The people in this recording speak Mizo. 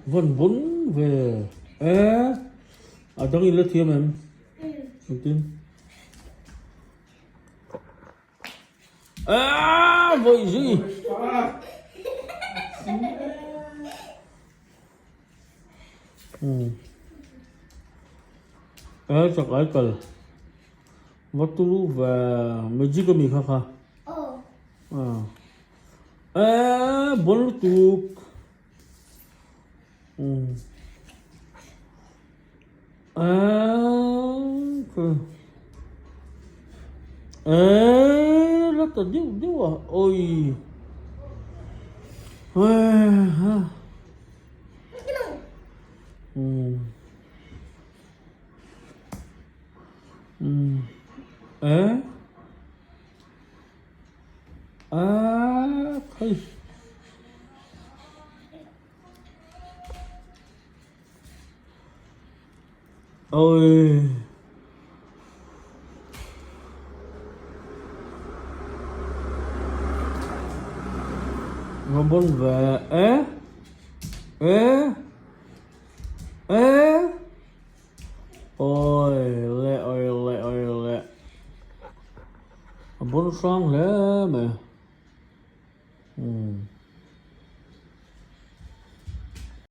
Vawn vawn ve. E a dang in la thiam em? Engtin? A vawi zui. E chak ai kal. Va tulu ve magic ami kha kha. E bon lutuk. E la ta deuh deuh a oi e a khai. Ôi. Nó bon ve e e e ôi le ôi le ôi le a bon hrang hle mai.